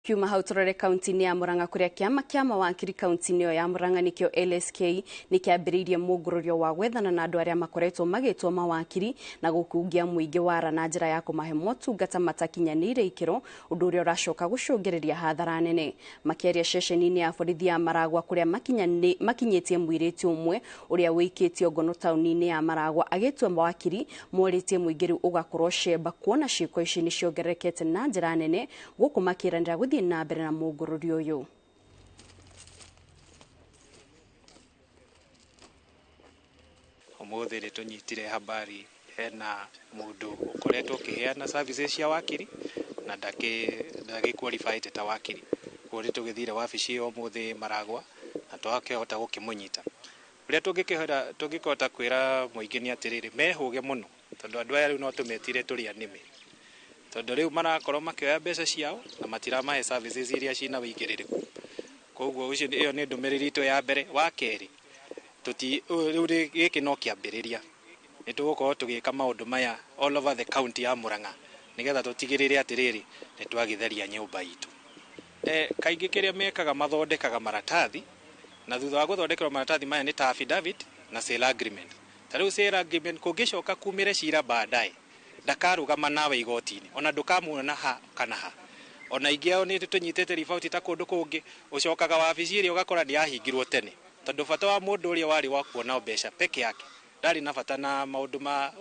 Kiuma hau tũrore kaunti-inĩ ya Murang'a kũrĩa kĩama kĩa mawakiri kaunti-inĩ ĩyo ya Murang'a nĩkĩo LSK nĩ kĩambĩrĩirie mũngũrũrio wa gwethana na andũ arĩa makoretwo magĩtwo mawakiri na gũkungia mũingĩ wara na njĩra ya kũmahe motungata matakinyanĩire ikĩro, ũndũ ũrĩa ũracoka gũcũngĩrĩria hathara nene. Makĩaria ceceni-inĩ ya borithi ya Maragua kũrĩa makinyĩtie mũirĩtu ũmwe ũrĩa wĩikĩtio ngono taũni-inĩ ya Maragua agĩtua mawakiri, morĩtie mũingĩ rĩu ũgakorwo cemba kuona ciĩko ici nĩ ciongererekete na njĩra nene gũkũ makĩranĩra gũthiĩ na mbere na mũngũrũrio ũyũ. Ũmũthĩ nĩ tũnyitire habari hena mũndũ ũkoretwo ũkĩheana services cia wakiri na ndagĩ qualified ta wakiri. Koguo nĩ tũgĩthire wabici ĩyo ũmũthĩ Maragwa na twakĩhota gũkĩmũnyita. Ũrĩa tũngĩkĩhota kwĩra mũingĩ nĩ atĩrĩrĩ, mehũge mũno tondũ andũ aya rĩu no tũmetire tũrĩ anĩme, tondũ rĩu marakorwo makĩoya mbeca ciao na matiramahe services iria ciĩna wĩigĩrĩrĩku. Koguo ũcio ĩyo nĩ ndũmĩrĩri itũ ya mbere. Wa kerĩ, rĩu gĩkĩ no kĩambĩrĩria, nĩ tũgũkorwo tũgĩka maũndũ maya all over the county ya Murang'a nĩgetha tũtigĩrĩre atĩrĩrĩ nĩ twagĩtheria nyũmba itũ. Kaingĩ kĩrĩa mekaga mathondekaga maratathi, na thutha wa gũthondekerwo maratathi maya nĩ ta affidavit na sale agreement. Ta rĩu sale agreement kũngĩcoka kumĩre cira baadaye, ndakarũgama nawe igoti-inĩ, ona ndũkamuona ha kana ha. Ona ingĩ ao nĩ tũnyitĩte riboti ta kũndũ kũngĩ, ũcokaga wabici ĩrĩa ũgakora nĩ yahingirwo tene, tondũ bata wa mũndũ ũrĩa warĩ wa kuona mbeca peke yake, ndarĩ na bata na maũndũ ma